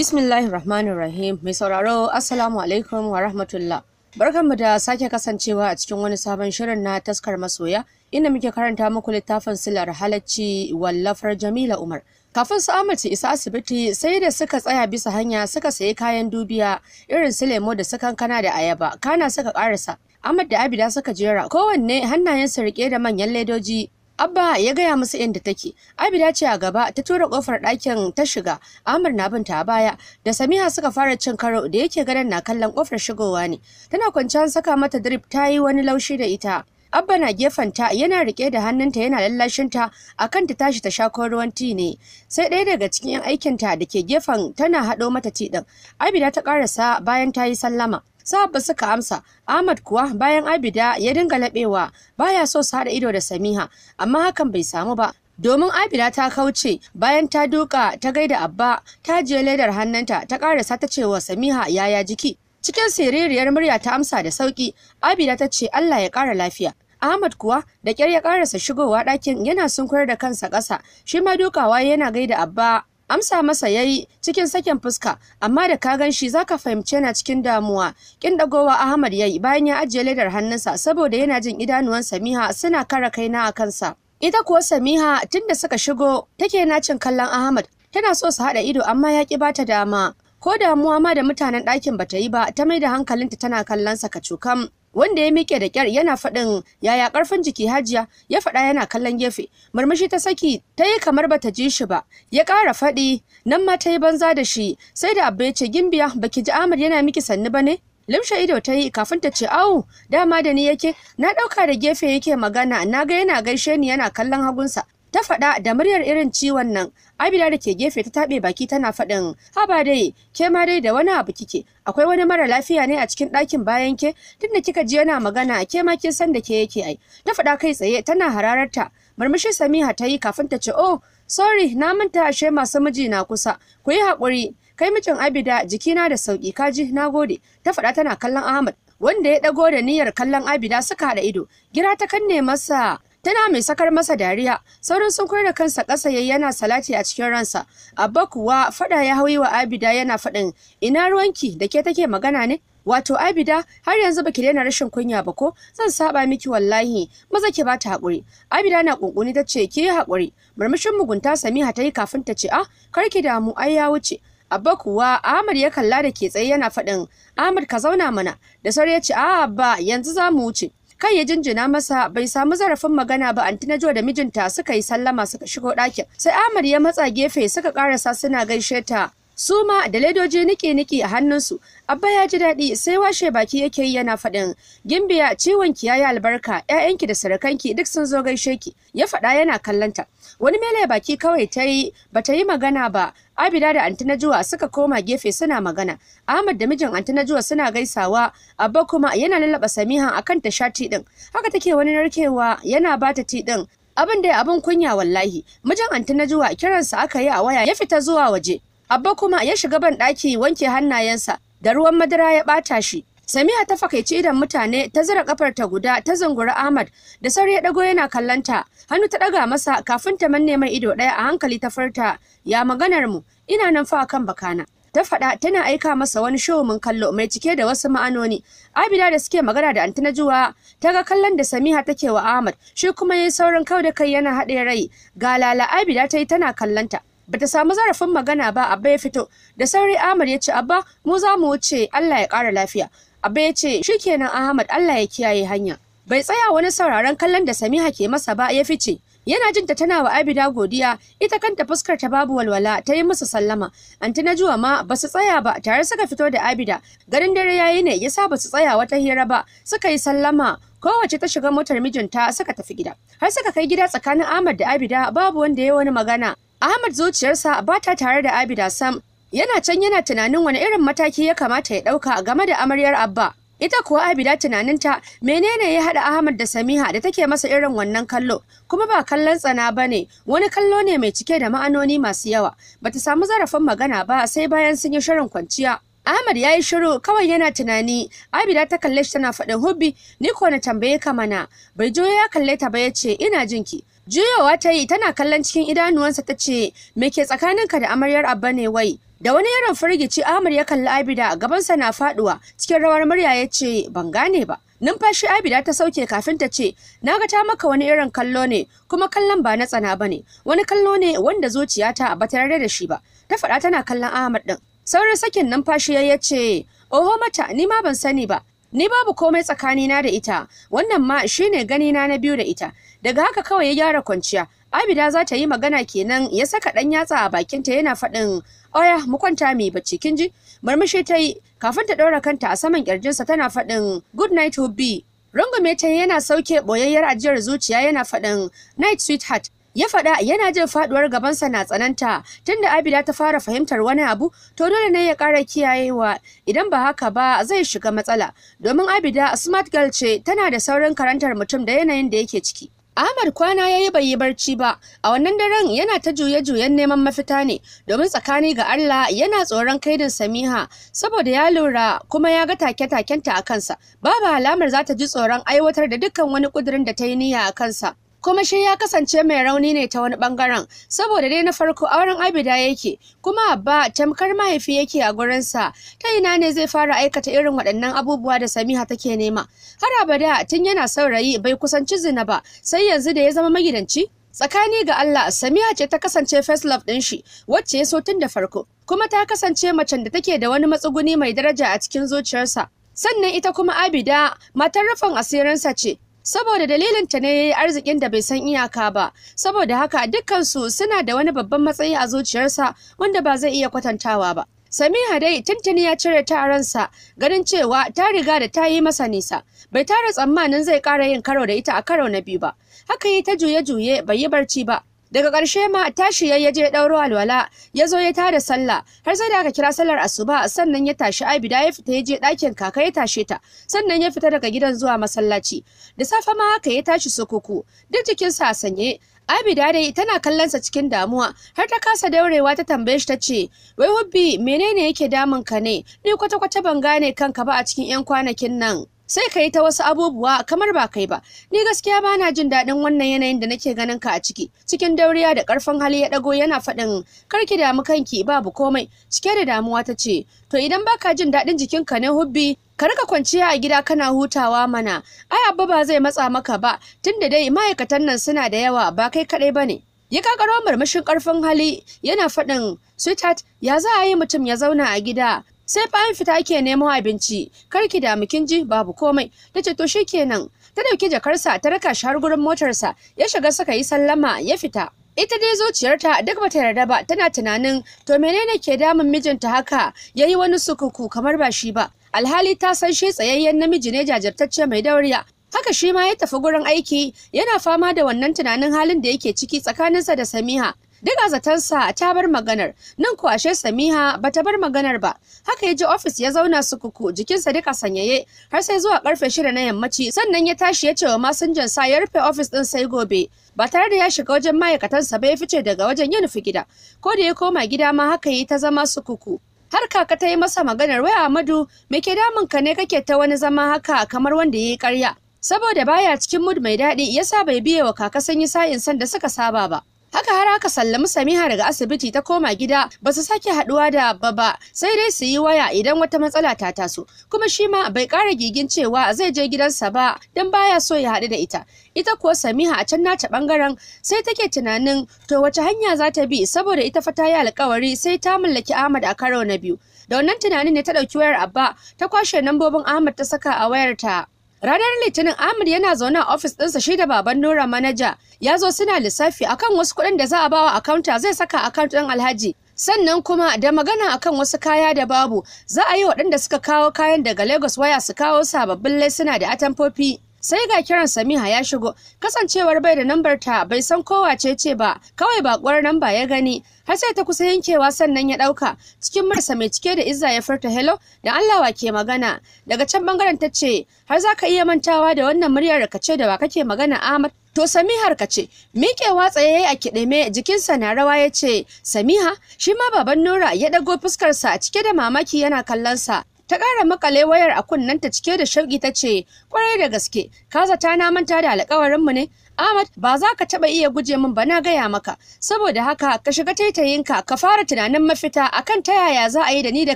Bismillahir Rahmanir Rahim. Mai sauraro, Assalamu alaikum wa rahmatullah. Barkanmu da sake kasancewa a cikin wani sabon shirin na Taskar Masoya, inda muke karanta muku littafin Silar Halacci, wallafar Jamila Umar. Kafin su Ahmad su isa asibiti, sai da suka tsaya bisa hanya suka sayi kayan dubiya irin su lemo da su kankana da ayaba, kana suka karasa. Ahmad da Abida suka jera, kowanne hannayensu rike da manyan ledoji. Abba ya gaya musu inda take. Abida ce a gaba ta tura kofar ɗakin ta shiga. Amir na binta a baya. Da Samiha suka fara cin karo, da yake gadon na kallon kofar shigowa ne. Tana kwanciyar saka mata drip, ta yi wani laushi da ita. Abba na gefenta yana rike da hannunta yana lallashinta akan ta tashi ta sha ko ruwan ti ne. Sai ɗaya daga cikin 'yan aikinta da ke gefen tana haɗo mata ti ɗin. Abida ta ƙarasa bayan ta yi sallama. Sahabba suka amsa. Ahmad kuwa bayan Abida ya dinga laɓewa, baya so su haɗa ido da Samiha, amma hakan bai samu ba, domin Abida ta kauce bayan ta duka ta gaida Abba, ta je ledar hannunta ta ƙarasa ta ce wa Samiha, "Yaya jiki?" Cikin siririyar murya ta amsa da sauki. Abida ta ce, "Allah ya ƙara lafiya." Ahmad kuwa da ƙyar ya ƙarasa shigowa ɗakin, yana sunkuyar da kansa ƙasa, shi ma dukawa yana gaida Abba. Amsa masa yayi cikin sakin fuska, amma da ka gan shi zaka fahimci yana cikin damuwa. Kin dagowa Ahmad yayi bayan ya ajiye ledar hannunsa, saboda yana jin idanuwan Samiha suna kara kaina a kansa. Ita kuwa Samiha, tunda suka shigo take nacin kallon Ahmad, tana so su haɗa ido, amma ya ki bata dama. Ko damuwa ma da mutanen ɗakin bata yi ba, ta mai da hankalinta tana kallon sa kacukam. Wanda ya miƙe da ƙyar yana faɗin, "Yaya ƙarfin jiki, Hajiya?" Ya faɗa yana kallon gefe. Murmushi ta saki, ta yi kamar bata ji shi ba. Ya ƙara faɗi, nan ma ta yi banza da shi. Sai da Abba ya ce, "Gimbiya, baki ji Ahmad yana miki sannu ba ne?" Limshe ido ta yi kafin ta ce, "Au, dama da ni yake? Na ɗauka da gefe yake magana, na ga yana gaishe ni yana kallon hagunsa." Ta faɗa da muryar irin ciwon nan. Abida da ke gefe ta taɓe baki tana faɗin, "Haba dai, ke ma dai da wani abu kike. Akwai wani mara lafiya ne a cikin ɗakin bayan ke? Tunda kika ji yana magana, ke ma kin san da ke yake ai." Ta faɗa kai tsaye tana hararta. Murmushi Samiha ta yi kafin ta ce, "Oh, sorry, na manta ashe masu miji na kusa. Ku yi haƙuri. Kai mijin Abida, jikina da sauƙi, kaji, na gode." Ta faɗa tana kallon Ahmad, wanda ya ɗago da niyyar kallon Abida, suka haɗa ido. Gira ta kanne masa tana mai sakar masa dariya. Saurin sun da kansa ƙasa yayi yana salati a cikin ransa. Abba kuwa faɗa ya hauyi wa Abida yana faɗin, "Ina ruwanki? Da ke take magana ne? Wato Abida, har yanzu baki daina rashin kunya ba ko? Zan saba miki wallahi. Maza ki bata haƙuri." Abida na kunkuni ta ce, "Ki yi haƙuri." Murmushin mugunta Samiha ta yi kafin ta ce, "Ah, kar ki damu, ai ya wuce." Abba kuwa Ahmad ya kalla da ke tsaye yana faɗin, "Ahmad, ka zauna mana." Da sauri ya ce, "A Abba, yanzu za mu wuce." Kai ya jinjina masa, bai samu zarafin magana ba Anti Najo da mijinta suka yi sallama suka shigo ɗakin. Sai Ahmad ya matsa gefe suka karasa suna gaishe ta, su ma da ledoji niki-niki a hannunsu. Abba ya ji daɗi, sai washe baki yake yi yana faɗin, "Gimbiya, ciwon ki yayi albarka, ƴaƴanki da surukanki duk sun zo gaishe ki." Ya faɗa yana kallonta. Wani mele baki kawai ta yi, bata yi magana ba. Abida da Anti Najuwa suka koma gefe suna magana. Ahmad da mijin Anti Najuwa suna gaisawa. Abba kuma yana lallaba Samiha akan ta sha tea din. Haka take wani narkewa yana bata tea din. Abin da abin kunya wallahi. Mijin Anti Najuwa kiransa aka yi a waya, ya fita zuwa waje. Abba kuma ya shiga ban ɗaki wanke hannayensa da ruwan madara ya ɓata shi. Samiha ta fakaici idan mutane, ta zura kafar ta guda ta zunguri Ahmad. Da sauri ya dago yana kallanta. Hannu ta daga masa kafin ta manne mai ido ɗaya, a hankali ta furta, "Ya maganar mu? Ina nan fa akan bakana." Ta faɗa tana aika masa wani mun kallo mai cike da wasu ma'anoni. Abida da suke magana da Anti Najuwa ta ga kallon da Samiha take wa Ahmad, shi kuma yayi saurin kau da kai yana haɗe rai. Ga lala Abida ta yi tana kallonta. Bata samu zarafin magana ba Abba ya fito. Da sauri Ahmad ya ce, "Abba, mu za mu wuce, Allah ya ƙara lafiya." Abba ya ce, "Shikenan Ahmad, Allah ya kiyaye hanya." Bai tsaya wani sauraron kallon da Samiha ke masa ba, ya fice. Yana jin ta tana wa Abida godiya, ita kanta fuskar ta babu walwala, ta yi musu sallama. Anti Najuwa ma ba su tsaya ba, tare suka fito da Abida. Garin dare yayi ne yasa ba su tsaya wata hira ba, suka yi sallama. Kowace ta shiga motar mijinta suka tafi gida. Har suka kai gida, tsakanin Ahmad da Abida babu wanda ya wani magana. Ahmad zuciyarsa ba ta tare da Abida sam. Yana can yana tunanin wani irin mataki ya kamata ya ɗauka game da amaryar Abba. Ita kuwa Abida tunaninta menene ya haɗa Ahmad da Samiha da take masa irin wannan kallo, kuma ba kallon tsana ba ne, wani kallo ne mai cike da ma'anoni masu yawa. Bata samu zarafin magana ba sai bayan sun yi shirin kwanciya. Ahmad ya yi shiru kawai yana tunani. Abida ta kalle shi tana faɗin, "Hubby, ni ko na tambaye ka mana." Bai juyo ya kalle ta ba ya ce, "Ina jinki." Juyowa ta yi tana kallon cikin idanuwansa ta ce, "Me ke tsakaninka da amaryar Abba ne wai?" Da wani irin firgici Ahmad ya kalli Abida, gabansa na faduwa, cikin rawar murya ya ce, "Ban gane ba." Numfashi Abida ta sauke kafin ta ce, "Na ga ta maka wani irin kallo ne, kuma kallon ba na tsana bane, wani kallo ne wanda zuciyata ba ta yarda da shi ba." Ta faɗa tana kallon Ahmad din. Saurin sakin numfashi ya ce, "Oho mata, ni ma ban sani ba. Ni babu komai tsakanina da ita, wannan ma shine ganina na biyu da ita." Daga haka kawai ya gyara kwanciya. Abida za ta yi magana kenan ya saka ɗan yatsa a bakinta yana faɗin, "Oya, mu kwanta mu yi bacci, kin ji?" Murmushi ta yi kafin ta ɗora kanta a saman ƙirjinsa tana faɗin, "Good night, hubby." Rungume ta yana sauke ɓoyayyar ajiyar zuciya yana faɗin, "Night, sweetheart." Ya faɗa yana jin faɗuwar gabansa na tsananta. Tunda Abida ta fara fahimtar wani abu, to dole ne ya ƙara kiyayewa, idan ba haka ba zai shiga matsala. Domin Abida smart girl ce, tana da saurin karantar mutum da yanayin da yake ciki. Ahmad kwana ya yi bai yi barci ba, a wannan daren yana ta juye-juyen neman mafita ne, domin tsakani ga Allah yana tsoron kaidin Samiha, saboda ya lura kuma ya ga take-takenta a kansa, babu alamar za ta ji tsoron aiwatar da dukkan wani ƙudurin da ta yi niyya a kansa. Kuma shi ya kasance mai rauni ne ta wani bangaren, saboda dai na farko auren Abida yake, kuma Abba tamkar mahaifi yake a gurinsa, ta ina ne zai fara aikata irin waɗannan abubuwa da Samiha take nema? Har abada tun yana saurayi bai kusanci zina ba, sai yanzu da ya zama magidanci. Tsakani ga Allah, Samiha ce ta kasance first love ɗin shi, wacce ya so tun da farko, kuma ta kasance macen da take da wani matsuguni mai daraja a cikin zuciyarsa. Sannan ita kuma Abida matar rufin asirinsa ce, saboda dalilinta ne yayi arzikin da bai san iyaka ba. Saboda haka dukkansu suna da wani babban matsayi a zuciyarsa wanda ba zai iya kwatantawa ba. Samiha dai tuntuni ya cire ta a ransa, ganin cewa ta riga da ta yi masa nisa. Bai tara tsammanin zai ƙara yin karo da ita a karo na biyu ba. Haka yi ta juye-juye bai yi barci ba. Daga ƙarshe ma tashi ya je ɗauro alwala, ya zo ya tada sallah, har sai da aka kira sallar asuba, sannan ya tashi Abida ya fita ya je ɗakin kaka ya tashe ta, sannan ya fita daga gidan zuwa masallaci. Da safe ma haka ya tashi sukuku, duk jikinsa a sanye. Abida dai tana kallon sa cikin damuwa, har ta kasa daurewa ta tambaye shi ta ce, "Wai hubby, menene yake damun ka ne? Ni kwata-kwata ban gane kanka ba a cikin 'yan kwanakin nan. Sai ka yi ta wasu abubuwa kamar ba kai ba. Ni gaskiya ba na jin daɗin wannan yanayin da nake ganin ka a ciki." Cikin dauriya da ƙarfin hali ya ɗago yana faɗin, "Kar ki damu kanki, babu komai." Cike da damuwa ta ce, "To idan baka jin daɗin jikinka ne hubby, ka rika kwanciya a gida kana hutawa mana. Ai Abba ba zai matsa maka ba, tunda dai ma'aikatan nan suna da yawa, ba kai kaɗai bane." Ya kakaro murmushin ƙarfin hali yana faɗin, "Sweetheart, ya za a yi mutum ya zauna a gida? Sai fa an fita ake nemo abinci. Kar ki damu, kin ji, babu komai." Tace, "To shikenan." Ta dauki jakarsa ta raka shi har gurin motarsa, ya shiga suka yi sallama ya fita. Ita dai zuciyarta duk bata yarda ba, tana tunanin to menene ke damun mijinta haka yayi wani sukuku kamar ba shi ba, alhali ta san shi tsayayyen namiji ne jajirtacce mai dauriya. Haka shi ma ya tafi gurin aiki yana fama da wannan tunanin halin da yake ciki tsakaninsa da Samiha. Duk a zatonsa ta bar maganar, nan ko ashe Samiha bata bar maganar ba. Haka ya je ofis ya zauna sukuku, jikinsa duka sanyaye, har sai zuwa karfe 6 na yammaci, sannan ya tashi ya ce wa masinjan sa ya rufe ofis din sai gobe. Ba tare da ya shiga wajen ma'aikatansa ba ya fice daga wajen ya nufi gida. Ko da ya koma gida ma haka yi ta zama sukuku. Har kaka ta yi masa maganar, "Wai Ahmadu, me ke damun ka ne kake ta wani zama haka kamar wanda ya yi ƙarya?" Saboda baya cikin mood mai daɗi yasa bai biye wa kaka sanyi sa'in san da suka saba ba. Haka har aka sallami Samiha daga asibiti ta koma gida, ba su sake haduwa da Abba ba, sai dai su yi waya idan wata matsala ta taso. Kuma shi ma bai ƙara gigin cewa zai je gidansa ba don baya so ya haɗu da ita. Ita kuwa Samiha a can nata ɓangaren sai take tunanin to wace hanya za ta bi, saboda ita fa ta yi alƙawari sai ta mallaki Ahmad a karo na biyu. Da wannan tunanin ne ta ɗauki wayar Abba ta kwashe lambobin Ahmad ta saka a wayarta. Ranar Litinin Ahmad yana zaune a ofis ɗinsa shi da baban Nura manaja. Ya zo suna lissafi akan wasu kuɗin da za a bawa akaunta zai saka akaunt ɗin Alhaji. Sannan kuma da magana akan wasu kaya da babu, za a yi waɗanda suka kawo kayan daga Lagos waya su kawo sababbin laisuna da atamfofi. Sai ga kiran Samiha ya shigo, kasancewar bai da nambar ta bai san ko wace ce ba, kawai bakuwar namba ya gani, har sai ta kusa yankewa sannan ya dauka. Cikin mursa mai cike da izza ya furta, "Hello, da Allah wa ke magana?" Daga can bangaren ta ce, "Har zaka iya mantawa da wannan muryar ka ce da wa kake magana Ahmad?" To Samihar ka ce. Miƙewa tsaye a kiɗime, jikinsa na rawa ya ce, "Samiha?" Shi ma baban Nura ya ɗago fuskarsa cike da mamaki yana kallon sa. Ta ƙara makale wayar a kunnenta cike da shauƙi ta ce, "Ƙwarai da gaske, ka zata na manta da alƙawarinmu ne?" Ahmad, ba za ka taɓa iya guje min ba, na gaya maka. Saboda haka ka shiga taitayinka, ka fara tunanin mafita akan ta yaya za a yi da ni da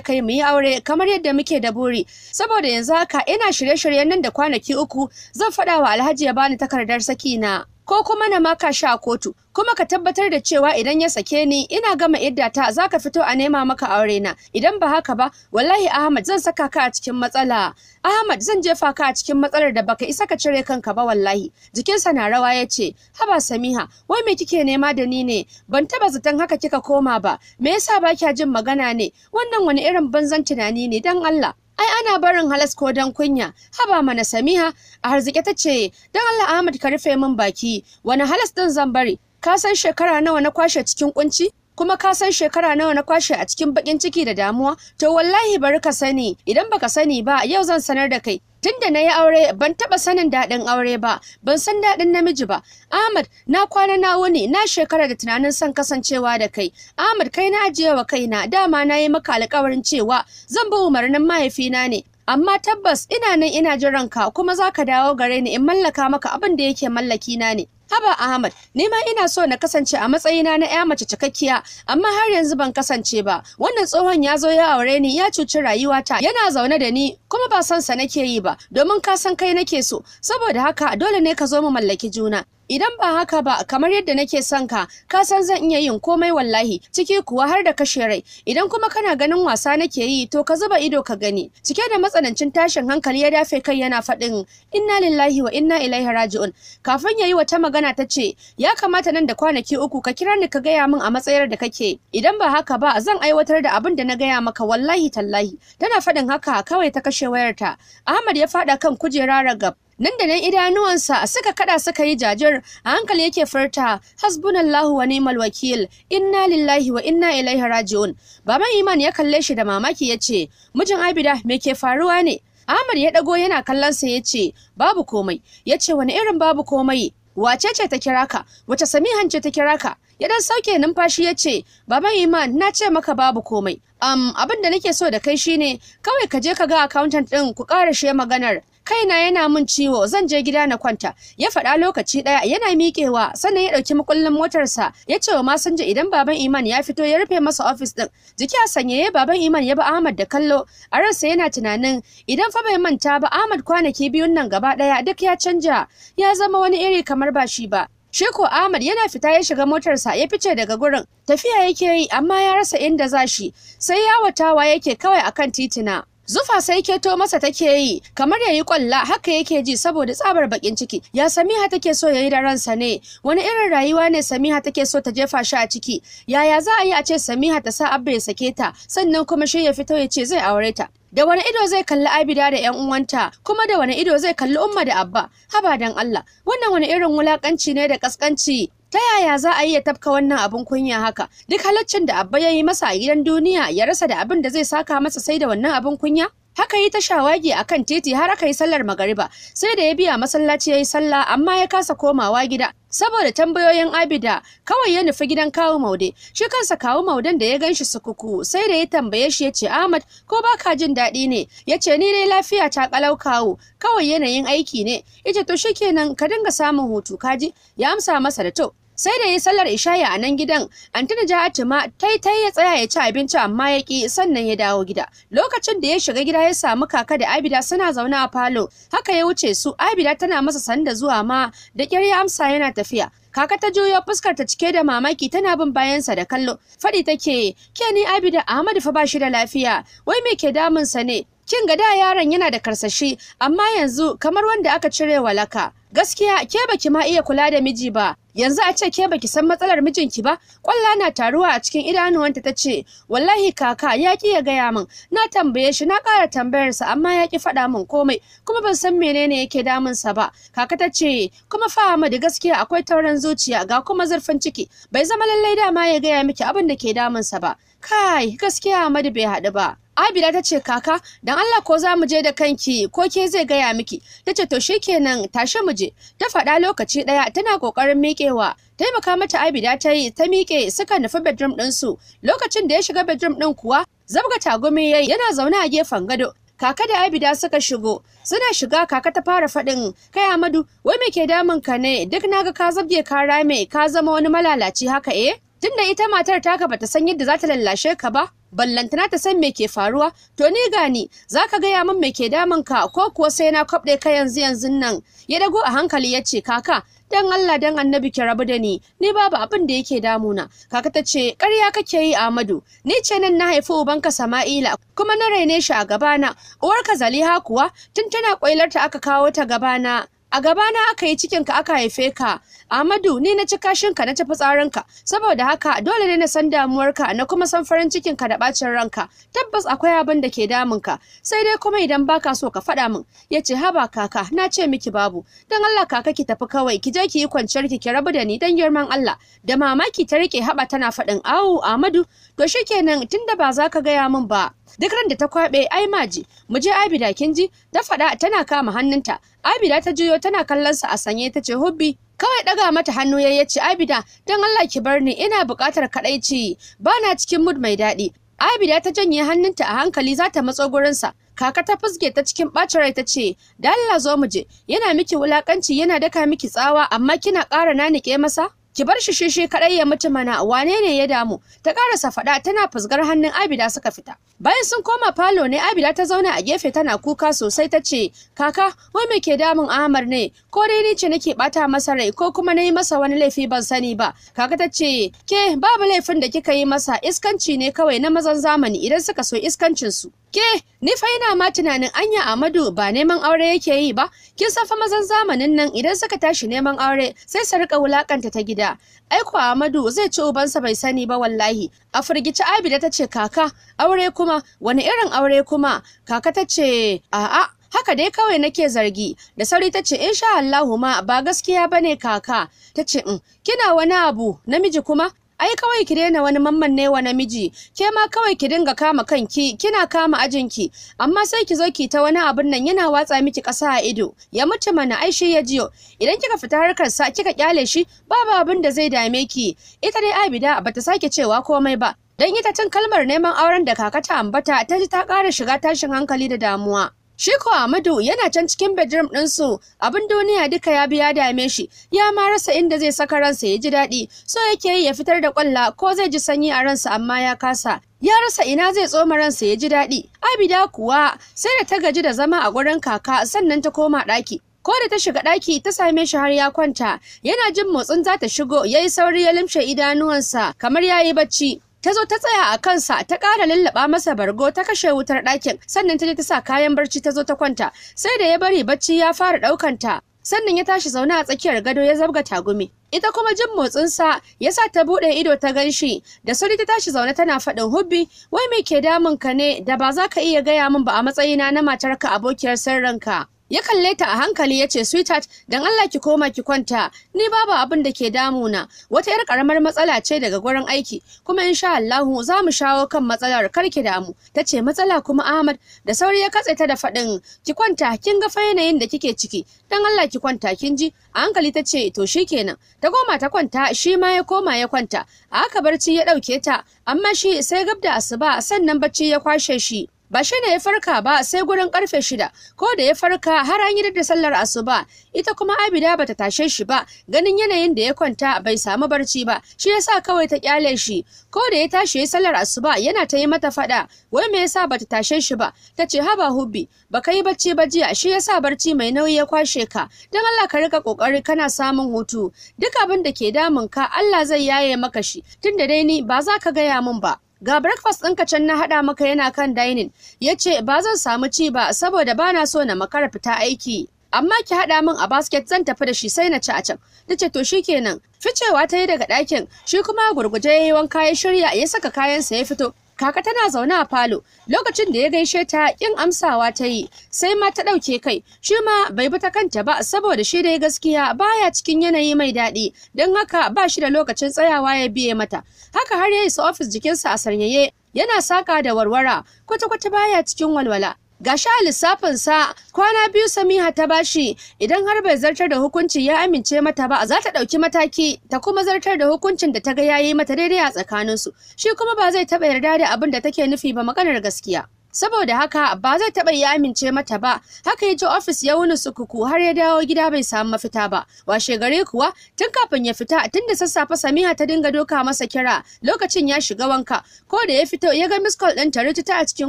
kai mu yi aure kamar yadda muke da buri. Saboda yanzu haka ina shirye-shiryen nan da kwanaki 3 zan faɗa wa Alhaji ya bani takardar saki na, ko kuma na maka shi a kotu. Kuma ka tabbatar da cewa idan ya sake ni ina gama iddata za ka fito a nema maka aure na. Idan ba haka ba, wallahi Ahmad zan saka ka a cikin matsala. Ahmad, zan jefa ka a cikin matsalar da baka isa ka cire kanka ba wallahi. Jikinsa na rawa ya ce, haba Samiha, wai me kike nema da ni ne? Ban taba zaton haka kika koma ba. Me yasa ba kya jin magana ne? Wannan wani irin banzan tunani ne dan Allah. Ai ana barin halas ko dan kunya. Haba mana Samiha. A harzike ta ce, dan Allah Ahmad ka rufe min baki. Wani halas din zan bari? Ka san shekara nawa na kwashe cikin kunci? Kuma ka san shekara nawa na kwashe a cikin bakin ciki da damuwa? To wallahi bari ka sani, idan baka sani ba yau zan sanar da kai. Tunda na yi aure ban taɓa sanin daɗin aure ba, ban san daɗin namiji ba. Ahmad, na kwana na wuni, na shekara da tunanin son kasancewa da kai. Ahmad, kai na ajiye wa kaina, dama na yi maka alƙawarin cewa zan bi umarnin mahaifina ne. Amma tabbas ina nan ina jiran ka, kuma za ka dawo gare ni in mallaka maka abin da yake mallaki na ne. Haba Ahmad, ni ma ina so na kasance a matsayina na ƴa mace cikakkiya, amma har yanzu ban kasance ba. Wannan tsohon ya zo ya aure ni, ya cuci rayuwata, yana zaune da ni kuma ba son sa nake yi ba, domin ka san kai nake so. Saboda haka dole ne ka zo mu mallaki juna. Idan ba haka ba, kamar yadda nake son ka, ka san zan iya yin komai wallahi, ciki kuwa har da kashe rai. Idan kuma kana ganin wasa nake yi, to ka zuba ido ka gani. Cike da matsanancin tashin hankali ya dafe kai yana faɗin inna lillahi wa inna ilaihi raji'un. Kafin ya yi wata magana ta ce, ya kamata nan da kwanaki 3 ka kira ni ka gaya min a matsayar da kake. Idan ba haka ba, zan aiwatar da abin da na gaya maka wallahi tallahi. Tana faɗin haka kawai ta kashe wayarta. Ahmad ya faɗa kan kujera ragab. Nan da nan idanuwansa suka kada suka yi jajir, a hankali yake furta hasbunallahu wa ni'mal wakil, inna lillahi wa inna ilaihi raji'un. Baban Iman ya kalle shi da mamaki ya ce, mijin Abida, me ke faruwa ne? Ahmad ya dago yana kallon sa ya ce, babu komai. Ya ce, wani irin babu komai? Wace ce ta kira ka? Wace Samihan ce ta kira ka? Ya dan sauke numfashi ya ce, Baban Iman, na ce maka babu komai. Abin da nake so da kai shine kawai ka je ka ga accountant din ku ƙarashe maganar. Kaina yana min ciwo, zan je gida na kwanta. Ya faɗa lokaci ɗaya yana miƙewa, sannan ya ɗauki makullin motarsa ya ce wa masinja idan Baban Iman ya fito ya rufe masa ofis ɗin. Jiki a sanyaye Baban Iman ya bi Ahmad da kallo, a ransa yana tunanin idan fa bai manta ba Ahmad kwanaki 2 nan gaba ɗaya duk ya canja, ya zama wani iri kamar ba shi ba. Sheko Ahmad yana fita ya shiga motarsa ya fice daga gurin. Tafiya yake yi amma ya rasa inda za shi, sai yawatawa yake kawai akan titina. Zufa sai keto masa take yi, kamar yayi kwalla haka yake ji saboda tsabar bakin ciki. Ya Samiha take so yayi da ransa ne? Wani irin rayuwa ne Samiha take so ta jefa shi a ciki? Yaya za a yi a ce Samiha ta sa Abba ya sake ta, sannan kuma shi ya fito ya ce zai aure ta? Da wani ido zai kalli Abida da ƴan uwanta, kuma da wani ido zai kalli Umma da Abba? Haba dan Allah, wannan wani irin wulakanci ne da kaskanci. Ta yaya za a yi ya tafka wannan abin kunya haka? Duk halaccin da Abba ya yi masa a gidan duniya ya rasa da abin da zai saka masa sai da wannan abin kunya? Haka yi ta shawagi a kan titi har aka yi sallar magariba, sai da ya biya masallaci ya yi sallah amma ya kasa komawa gida. Saboda tambayoyin Abida, kawai ya nufi gidan Kawu Maude. Shi kansa Kawu Mauden da ya ganshi sukuku, sai da ya tambaye shi ya ce, Ahmad, ko baka jin daɗi ne? Ya ce, ni dai lafiya ta kalau kawu, kawai yanayin aiki ne. Ya ce, to shikenan ka dinga samun hutu kaji? Ya amsa masa da to. Sai da yi sallar ishaya a nan gidan, Anti Naja'atu ma tai ya tsaya ya ci abinci amma ya ki, sannan ya dawo gida. Lokacin da ya shiga gida ya samu kaka da Abida suna zaune a falo, haka ya wuce su. Abida tana masa sanda zuwa ma da ƙyar ya amsa yana tafiya. Kaka ta juyo fuskar ta cike da mamaki tana bin bayansa da kallo. Faɗi take, ke ni Abida, Ahmadu fa ba shi da lafiya, wai me ke damunsa ne? Kin ga da yaron yana da karsashi, amma yanzu kamar wanda aka cire walaka. Gaskiya ke baki ma iya kula da miji ba. Yanzu a ce ke baki san matsalar mijinki ba? Kwalla na taruwa a cikin idanuwanta ta ce, wallahi kaka ya ki ya gaya min. Na tambaye shi, na ƙara tambayarsa amma ya ki faɗa min komai, kuma ban san menene yake damunsa ba. Kaka ta ce, kuma fa Ahmadu gaskiya akwai taurin zuciya ga kuma zurfin ciki. Bai zama lallai dama ya gaya miki abin da ke damunsa ba. Kai, gaskiya Ahmadu bai haɗu ba. Abida ta ce, kaka, dan Allah ko za mu je da kanki ko ke zai gaya miki? Ta ce, to shikenan, tashi mu je. Ta faɗa lokaci ɗaya tana ƙoƙarin miƙewa. Taimaka mata Abida ta yi, ta miƙe suka nufi bedroom ɗinsu. Lokacin da ya shiga bedroom ɗin kuwa, zabga tagumi yayi yana zaune a gefen gado. Kaka da Abida suka shigo. Suna shiga kaka ta fara faɗin, "Kai Amadu, wai me ke damun ka ne? Duk naga ka zabge ka rame, ka zama wani malalaci haka eh? Tunda ita matar taka bata san yadda za ta lallashe ka ba, ballantana ta san me ke faruwa. To ni gani, zaka gaya min me ke damun ka ko kuwa sai na kwabɗe ka yanzu yanzun nan?" Ya dago a hankali ya ce, "Kaka, dan Allah dan Annabi ki rabu da ni, ni babu abin da yake damuna." Kaka ta ce, "Ƙarya kake yi Amadu, ni ce nan na haifi ubanka Sama'ila kuma na raine shi a gabana. Uwarka Zaliha kuwa tun tana kwailarta aka kawo ta gabana. A gabana aka yi cikinka aka haife ka. Amadu, ni na ci kashinka na ci fitsarinka, saboda haka dole ne na san damuwarka na kuma san farin cikinka da bacin ranka. Tabbas akwai abin da ke damunka, sai dai kuma idan baka so ka faɗa min." Ya ce, "Haba kaka, na ce miki babu. Dan Allah kaka ki tafi kawai, ki je ki yi kwanciyar ki, ki rabu da ni dan girman Allah." Da mamaki ta rike haɓa tana faɗin, "Awu Amadu, to shikenan tunda ba za ka gaya min ba. Duk ran da ta kwaɓe ai maji, mu je Abida kin ji?" Ta faɗa tana kama hannunta. Abida ta juyo tana kallon sa a sanye ta ce, "Hubbi." Kawai ɗaga mata hannu ya ce, "Abida, don Allah ki bar ni, ina buƙatar kaɗaici, bana cikin mood mai daɗi." Abida ta janye hannunta a hankali za ta matso gurinsa. Kaka ta fusge ta cikin ɓacin rai ta ce, "Da Allah zo mu je, yana miki wulaƙanci yana daka miki tsawa amma kina ƙara nanike masa? Ki bar shi shi kaɗai ya mutu mana, wane ne ya damu?" Ta ƙarasa faɗa tana fusgar hannun Abida suka fita. Bayan sun koma falo ne Abida ta zauna a gefe tana kuka sosai ta ce, "Kaka, wai me ke damun Ahmad ne? Ko dai ni ce nake ɓata masa rai ko kuma na yi masa wani laifi ban sani ba?" Kaka ta ce, "Ke babu laifin da kika yi masa, iskanci ne kawai na mazan zamani idan suka so iskancin su. Ke ni fa ina ma tunanin anya Amadu ba neman aure yake yi ba. Kin san fa mazan zamanin nan idan suka tashi neman aure sai su rika wulakanta ta gida. Ai ko Amadu zai ci ubansa bai sani ba wallahi." A firgici Abida ta ce, "Kaka, aure kuma? Wani irin aure kuma?" Kaka ta ce, "A'a, haka dai kawai nake zargi." Da sauri ta ce, "Insha Allahu ma ba gaskiya bane kaka." Ta ce, "Kina wani abu namiji kuma? Ai kawai ki daina wani mamman ne wa namiji, ke ma kawai ki dinga kama kanki, kina kama ajinki, amma sai ki zo ki ta wani abun nan yana watsa miki ƙasa a ido. Ya mutu mana, ai shi ya jiyo. Idan kika fita harkar sa kika kyale shi, babu abin da zai dame ki." Ita dai Abida bata sake cewa komai ba, dan ita tun kalmar neman auren da kaka ta ambata ta ji ta ƙara shiga tashin hankali da damuwa. Shi ko Amadu yana can cikin bedroom ɗinsu, abin duniya duka ya biya dame shi, ya ma rasa inda zai saka ransa ya ji daɗi, so yake yi ya fitar da ƙwalla ko zai ji sanyi a ransa amma ya kasa. Ya rasa ina zai tsoma ransa ya ji daɗi. Abida kuwa sai da ta gaji da zama a gurin kaka sannan ta koma ɗaki. Ko da ta shiga ɗaki ta same shi har ya kwanta, yana jin motsin za ta shigo, ya yi sauri ya limshe idanuwansa kamar ya yi bacci. Ta zo ta tsaya a kansa ta ƙara lallaba masa bargo ta kashe wutar ɗakin, sannan ta je ta sa kayan barci ta zo ta kwanta. Sai da ya bari bacci ya fara ɗaukan ta, sannan ya tashi zaune a tsakiyar gado ya zabga tagumi. Ita kuma jin motsinsa ya sa ta buɗe ido ta ganshi. Da sauri ta tashi zaune tana faɗin, "Hubbi, wai me ke damun ka ne da ba za ka iya gaya min ba a matsayina na matarka abokiyar sirrinka?" Ya kalle ta a hankali ya ce, "Sweetheart, dan Allah ki koma ki kwanta, ni babu abin da ke damuna, wata yar karamar matsala ce daga gurin aiki, kuma insha Allahu za mu shawo kan matsalar, kar ki damu." Ta ce, "Matsala kuma Ahmad?" Da sauri ya katse ta da faɗin, "Ki kwanta, kin ga fa yanayin da kike ciki, dan Allah ki kwanta kin ji." A hankali ta ce, "To shikenan." Ta koma ta kwanta, shi ma ya koma ya kwanta. A haka barci ya ɗauke ta, amma shi sai gab da asuba sannan bacci ya kwashe shi. Ba shi ne ya farka ba sai gurin karfe 6, ko da ya farka har an yi da sallar asuba. Ita kuma Abida bata tashe shi ba, ganin yanayin da ya kwanta bai samu barci ba, shi yasa kawai ta kyale shi. Ko da ya tashi ya sallar asuba yana ta yi mata fada, wai me yasa bata tashe shi ba? Ta ce, "Haba hubbi, baka yi bacci ba jiya, shi yasa barci mai nauyi ya kwashe ka. Dan Allah ka rika kokari kana samun hutu, duk abin da ke damun ka Allah zai yaye maka shi, tunda dai ni ba za ka gaya min ba. Ga breakfast ɗinka can na haɗa maka yana kan dining." Ya ce, "Ba zan samu ci ba saboda ba na so na makara fita aiki. Amma ki haɗa min a basket zan tafi da shi sai na ci a can." Ta ce, "To shikenan." Ficewa ta yi daga ɗakin, shi kuma gurguje ya yi wanka ya shirya ya saka kayansa ya fito. Kaka tana zaune a falo, lokacin da ya gaishe ta kin amsawa ta yi, sai ma ta ɗauke kai, shi ma bai bi ta kanta ba saboda shi dai gaskiya baya cikin yanayi mai daɗi, don haka ba shi da lokacin tsayawa ya biye mata. Haka har ya isa ofis jikinsa a sanyaye, yana saka da warwara, kwata-kwata baya cikin walwala. Gashi a lissafinsa kwana 2 Samiha ta bashi, idan har bai zartar da hukunci ya amince mata ba, za ta ɗauki mataki ta kuma zartar da hukuncin da ta ga yayi mata daidai a tsakaninsu. Shi kuma ba zai taɓa yarda da abin da take nufi ba, maganar gaskiya. Saboda haka ba zai taɓa ya amince mata ba. Haka ya je ofis ya wuni sukuku har ya dawo gida bai samu mafita ba. Washe gari kuwa tun kafin ya fita, tun da sassafe Samiha ta dinga doka masa kira. Lokacin ya shiga wanka, ko da ya fito ya ga miss call ɗin ta rituta a cikin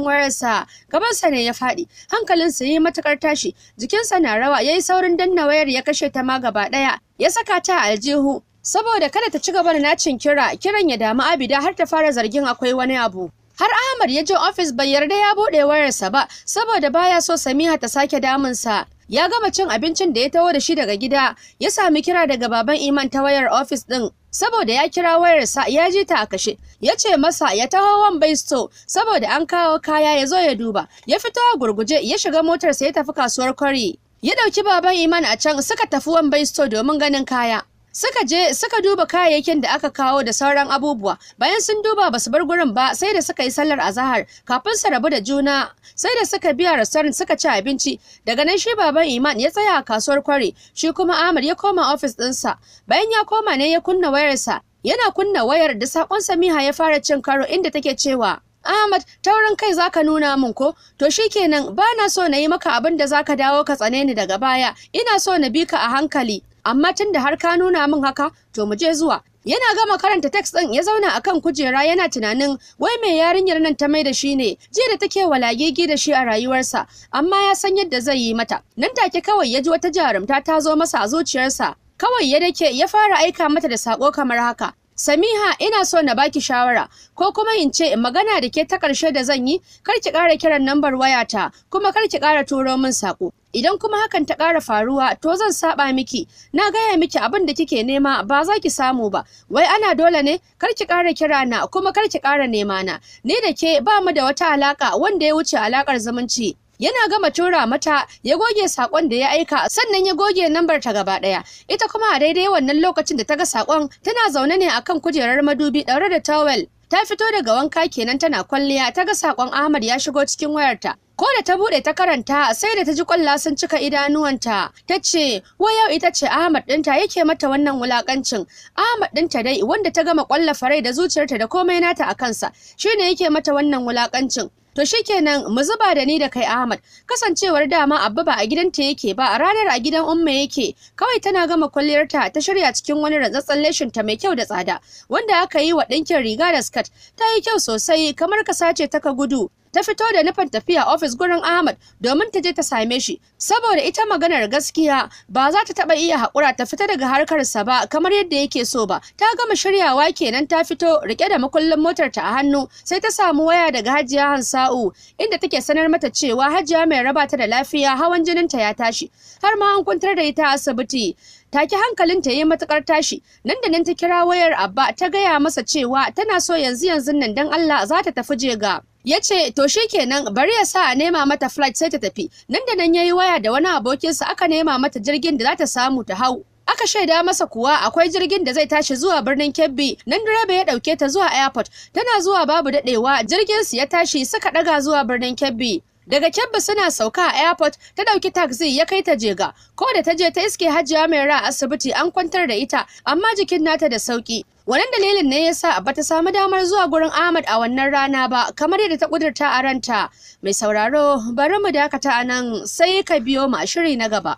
wayarsa. Gabansa ne ya faɗi, hankalinsa ya yi matuƙar tashi, jikinsa na rawa, ya yi saurin danna wayar ya kashe ta ma gaba ɗaya, ya saka ta a aljihu saboda kada ta ci gaba da nacin kira, kiran ya damu Abida har ta fara zargin akwai wani abu. Har Ahmad ya je ofis bai yarda ya buɗe wayarsa ba saboda baya so Samiha ta sake damunsa. Ya gama cin abincin da ya taho da shi daga gida, ya sami kira daga baban Iman ta wayar ofis ɗin. Saboda ya kira wayarsa ya ji ta a kashe, ya ce masa ya taho wan bai store saboda an kawo kaya ya zo ya duba. Ya fito a gurguje ya shiga motarsa ya tafi kasuwar Kwari. Ya ɗauki baban Iman a can suka tafi wan bai store domin ganin kaya. Suka je suka duba kayayyakin da aka kawo da sauran abubuwa. Bayan sun duba basu bar gurin ba sai da suka yi sallar azahar kafin su rabu da juna. Sai da suka biya restaurant suka ci abinci. Daga nan shi baban Iman ya tsaya a kasuwar Kwari, shi kuma Ahmad ya koma ofis ɗinsa. Bayan ya koma ne ya kunna wayarsa. Yana kunna wayar da sakon Samiha ya fara cin karo inda take cewa, Ahmad, taurin kai zaka nuna min ko? To shikenan, bana so na yi maka abin da zaka dawo ka tsane ni daga baya. Ina so na bi ka a hankali. Amma tunda har ka nuna min haka, to mu je zuwa. Yana gama karanta text din ya zauna akan kujera yana tunanin wai me yarinyar nan ta mai da shi ne, jiya da take walagigi da shi a rayuwarsa, amma ya san yadda zai yi mata. Nan take kawai ya ji wata jarumta ta zo masa a zuciyarsa. Kawai ya dake ya fara aika mata da sako kamar haka. Samiha, ina so na baki shawara, ko kuma in ce magana da ke ta ƙarshe da zan yi, kar ki ƙara kiran lambar wayata, kuma kar ki ƙara turo min saƙo. Idan kuma hakan ta ƙara faruwa, to zan saba miki. Na gaya miki abin da kike nema ba za ki samu ba. Wai ana dole ne? Kar ki ƙara kira na, kuma kar ki ƙara nema na. Ni da ke ba mu da wata alaƙa wanda ya wuce alaƙar zumunci. Yana gama tura mata ya goge sakon da ya aika, sannan ya goge lambar ta gaba daya. Ita kuma a daidai wannan lokacin da ta ga sakon, tana zaune ne akan kujerar madubi daure da towel. Ta fito daga wanka kenan tana kwalliya, ta ga sakon Ahmad ya shigo cikin wayarta. Ko da ta bude ta karanta, sai da ta ji kwalla sun cika idanuwanta. Ta ce, wai yau ita ce Ahmad ɗinta yake mata wannan wulakancin. Ahmad ɗinta dai wanda ta gama kwallafa rai da zuciyarta da komai nata a kansa, shine yake mata wannan wulakancin. To shikenan, mu zuba da ni da kai Ahmad. Kasancewar dama Abba ba a gidanta yake ba, a ranar a gidan Umma yake. Kawai tana gama kwalliyarta ta shirya cikin wani rantsatsen leshin ta mai kyau da tsada, wanda aka yi wa ɗinkin riga da skirt. Ta yi kyau sosai kamar ka sace ta ka gudu. Ta fito da nufin tafiya ofis gurin Ahmad domin ta je ta same shi, saboda ita maganar gaskiya ba za ta taba iya haƙura ta fita daga harkarsa ba kamar yadda yake so ba. Ta gama shiryawa kenan ta fito rike da makullin motar ta a hannu, sai ta samu waya daga Hajiya Hansa'u inda take sanar mata cewa Hajiya mai raba ta da lafiya, hawan jinin ta ya tashi, har ma an kwantar da ita a asibiti. Take hankalinta yayi matukar tashi, nan da nan ta kira wayar Abba ta gaya masa cewa tana so yanzu yanzun nan dan Allah za ta tafi Jega. Ya ce to shikenan, bari ya sa a nema mata flight sai ta tafi. Nan da nan yayi waya da wani abokinsa aka nema mata jirgin da za ta samu ta hau. Aka shaida masa kuwa akwai jirgin da zai tashi zuwa birnin Kebbi. Nan direba ya dauke ta zuwa airport. Tana zuwa babu dadewa jirgin su ya tashi suka daga zuwa birnin Kebbi. Daga Kebbi suna sauka a airport ta dauki taxi ya kai ta Jega. Ko da ta je ta iske Hajiya mai ra asibiti an kwantar da ita, amma jikin nata da sauki. Wannan dalilin ne yasa bata samu damar zuwa gurin Ahmad a wannan rana ba kamar yadda ta kudurta a ranta. Mai sauraro, bari mu dakata a nan sai ka biyo mu a shiri na gaba.